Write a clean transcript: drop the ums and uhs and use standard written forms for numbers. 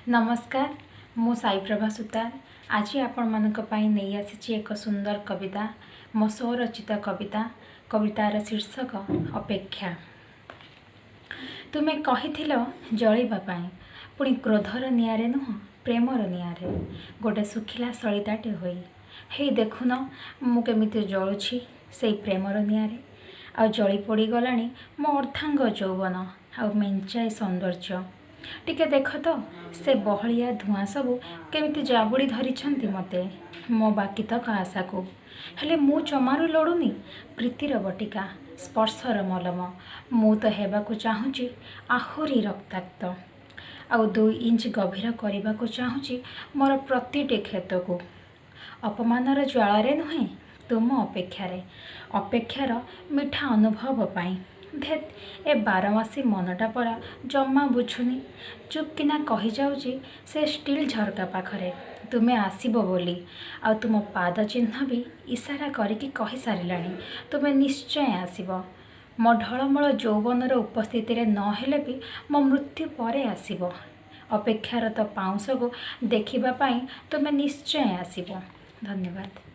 ନମସ୍କାର, ମୁଁ ସାଇପ୍ରଭା ସୂତାର ଆଜି ଆପଣମାନଙ୍କ ପାଇଁ ନେଇ ଆସିଛି ଏକ ସୁନ୍ଦର କବିତା, ମୋ ସ୍ୱରଚିତ କବିତା। କବିତାର ଶୀର୍ଷକ ଅପେକ୍ଷା। ତୁମେ କହିଥିଲ ଜଳିବା ପାଇଁ, ପୁଣି କ୍ରୋଧର ନିଆଁରେ ନୁହଁ, ପ୍ରେମର ନିଆଁରେ, ଗୋଟେ ଶୁଖିଲା ସଳିତାଟେ ହୋଇ। ହେଇ ଦେଖୁନ, ମୁଁ କେମିତି ଜଳୁଛି ସେଇ ପ୍ରେମର ନିଆଁରେ। ଆଉ ଜଳି ପୋଡ଼ିଗଲାଣି ମୋ ଅର୍ଦ୍ଧାଙ୍ଗ ଯୌବନ ଆଉ ମେଞ୍ଚାଏ ସୌନ୍ଦର୍ଯ୍ୟ। ଟିକେ ଦେଖ ତ, ସେ ବହଳିଆ ଧୂଆଁ ସବୁ କେମିତି ଜାବୁଡ଼ି ଧରିଛନ୍ତି ମୋତେ, ମୋ ବାକିତକ ଆଶାକୁ। ହେଲେ ମୁଁ ଜମାରୁ ଲୋଡ଼ୁନି ପ୍ରୀତିର ବଟିକା, ସ୍ପର୍ଶର ମଲମ। ମୁଁ ତ ହେବାକୁ ଚାହୁଁଛି ଆହୁରି ରକ୍ତାକ୍ତ, ଆଉ 2 ଇଞ୍ଚ ଗଭୀର କରିବାକୁ ଚାହୁଁଛି ମୋର ପ୍ରତିଟି କ୍ଷତକୁ। ଅପମାନର ଜ୍ୱାଳାରେ ନୁହେଁ, ତୁମ ଅପେକ୍ଷାରେ, ଅପେକ୍ଷାର ମିଠା ଅନୁଭବ ପାଇଁ। ଧେତ୍, ଏ ବାରମାସୀ ମନଟା ପରା ଜମା ବୁଝୁନି। ଚୁପ୍ କିନା କହିଯାଉଛି ସେ ଷ୍ଟିଲ୍ ଝରକା ପାଖରେ ତୁମେ ଆସିବ ବୋଲି। ଆଉ ତୁମ ପାଦ ଚିହ୍ନ ବି ଇସାରା କରିକି କହିସାରିଲାଣି ତୁମେ ନିଶ୍ଚୟ ଆସିବ। ମୋ ଢଳମଳ ଯୌବନର ଉପସ୍ଥିତିରେ ନହେଲେ ବି ମୋ ମୃତ୍ୟୁ ପରେ ଆସିବ। ଅପେକ୍ଷାରତ ପାଉଁଶକୁ ଦେଖିବା ପାଇଁ ତୁମେ ନିଶ୍ଚୟ ଆସିବ। ଧନ୍ୟବାଦ।